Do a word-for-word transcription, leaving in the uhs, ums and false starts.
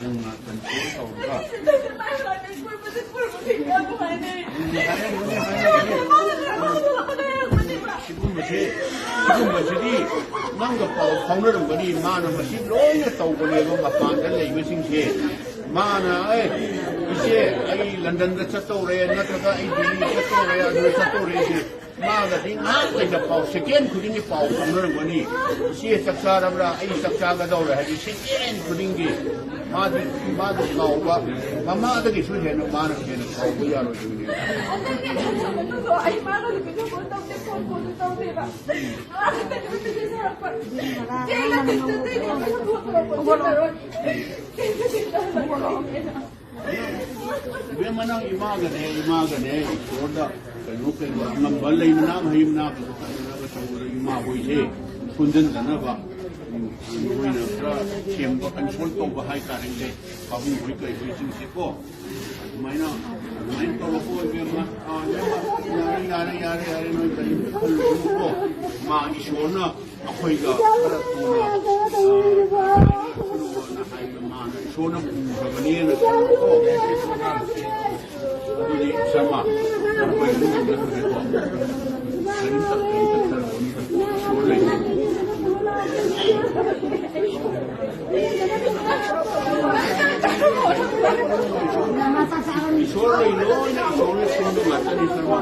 ꯅꯪꯅ ꯀꯟꯇ꯭ꯔꯣꯜ ꯇꯧꯔꯒ ꯁꯤꯒꯨꯝꯕꯁꯦ, ꯁꯤꯒꯨꯝꯕꯁꯤꯗꯤ ꯅꯪꯒ ꯄꯥꯎ ꯐꯥꯎꯅꯔꯝꯒꯅꯤ꯫ ꯃꯥꯅ ꯃꯁꯤ ꯂꯣꯏꯅ ꯇꯧꯕꯅꯦꯕ, ꯃꯄꯥꯟꯗ ꯂꯩꯕꯁꯤꯡꯁꯦ꯫ ꯃꯥꯅ, "ꯑꯦ, ꯏꯆꯦ, ꯑꯩ ꯂꯟꯗꯟꯗ ꯆꯠꯇꯧꯔꯦ, ꯅꯠꯇ꯭ꯔꯒ ꯑꯩ ꯗꯤꯜꯂꯤ ꯆꯠꯇꯧꯔꯦ, ꯑꯗꯨꯗ ꯆꯠꯇꯧꯔꯦ" ꯁꯦ꯫ ꯃꯥꯒꯗꯤ ꯉꯥꯏꯍꯥꯛ ꯂꯩꯅ ꯄꯥꯎ, ꯁꯦꯀꯦꯟ ꯈꯨꯗꯤꯡꯒꯤ ꯄꯥꯎ ꯐꯥꯎꯅꯔꯝꯒꯅꯤ꯫ "ꯏꯆꯦ ꯆꯥꯛ ꯆꯥꯔꯕ꯭ꯔꯥ? ꯑꯩ ꯆꯥꯛ ꯆꯥꯒꯗꯧꯔꯦ" ꯍꯥꯏꯗꯤ ꯁꯦꯀꯦꯟ ꯈꯨꯗꯤꯡꯒꯤ ꯃꯥꯗꯤ, ꯃꯥꯗꯤ ꯀꯥꯎꯕ, ꯃꯃꯥꯗꯒꯤꯁꯨ ꯍꯦꯟꯅ ꯃꯥꯅ ꯍꯦꯟꯅ ꯀꯥꯎꯕ ꯌꯥꯔꯣꯏꯗꯣꯏꯅꯦ꯫ ꯑꯗꯨꯒꯤ ꯑꯗꯨꯒꯤ ꯃꯇꯨꯡꯗꯣ ꯑꯩ ꯃꯥꯒ ꯚꯤꯗꯤꯑꯣ ꯀꯣꯜ ꯇꯧꯗꯦ, ꯐꯣꯟ ꯀꯣꯜꯁꯨ ꯇꯧꯗꯦꯕ꯫ ꯃꯥ ꯈꯛꯇꯅꯦꯕ ꯃꯦꯁꯦꯖ ꯊꯥꯔꯛꯄ꯫ ꯆꯦ, ꯅꯪ ꯀꯩꯁꯨ ꯇꯧꯗꯦ, ꯅꯪ ꯐꯣꯟ ꯇꯧꯔꯛꯄ ꯆꯠꯂꯔꯣꯏ꯫ ꯏꯕꯦꯝꯃ, ꯅꯪ ꯏꯃꯥꯒꯅꯦ, ꯏꯃꯥꯒꯅꯦ, ꯏꯁꯣꯔꯗ ꯀꯩꯅꯣ, ꯀꯩꯅꯣ, ꯑꯉꯝꯕ ꯂꯩ ꯃꯅꯥ, ꯃꯍꯩ ꯃꯅꯥ ꯀꯩꯅꯣ ꯀꯠꯅꯅꯕ ꯇꯧꯕꯗ ꯏꯃꯥ ꯍꯣꯏꯁꯦ ꯁꯣꯟꯖꯟꯗꯅꯕ, ꯎꯝ, ꯃꯣꯏꯅ ꯈꯔ ꯁꯦꯝꯕ, ꯀꯟꯁꯣꯜ ꯇꯧꯕ ꯍꯥꯏꯇꯥꯔꯦꯅꯦ, ꯄꯥꯕꯨꯡ ꯍꯣꯏ ꯀꯩ ꯍꯣꯏꯁꯤꯡꯁꯦꯀꯣ꯫ ꯑꯗꯨꯃꯥꯏꯅ, ꯑꯗꯨꯃꯥꯏꯅ ꯇꯧꯔꯛꯄ ꯑꯣꯏꯕ ꯑꯃ, ꯑ, ꯏꯕꯦꯝꯃ, ꯌꯥꯔꯦ, ꯌꯥꯔꯦ, ꯌꯥꯔꯦ, ꯌꯥꯔꯦ, ꯅꯣꯏ ꯀꯔꯤꯝꯇ ꯈꯜꯂꯨꯅꯨꯀꯣ꯫ ꯃꯥ ꯏꯁꯣꯔꯅ ꯑꯩꯈꯣꯏꯒ ꯈꯔ ꯊꯨꯅ, ꯑ, ꯍꯥꯏꯕ ꯃꯥꯅ ꯏꯁꯣꯔꯅ ꯄꯨꯈ꯭ꯔꯕꯅꯦꯅ ꯈꯜꯂꯨꯀꯣ꯫ ꯑꯗꯨꯗꯤ ꯁꯔꯃ, ꯑꯩꯈꯣꯏ ꯑꯗꯨꯝ ꯆꯠꯈ꯭ꯔꯦꯀꯣ꯫ ꯀꯔꯤꯝꯇ, ꯀꯔꯤꯝꯇ ꯈꯜꯂꯨꯅꯨ꯫ ꯏꯁꯣꯔ ꯂꯩ꯫ ꯏꯁꯣꯔ ꯂꯩ, ꯂꯣꯏꯅ ꯏꯁꯣꯔꯅ ꯁꯤꯟꯕ ꯉꯥꯛꯇꯅꯤ, ꯁꯔꯃ꯫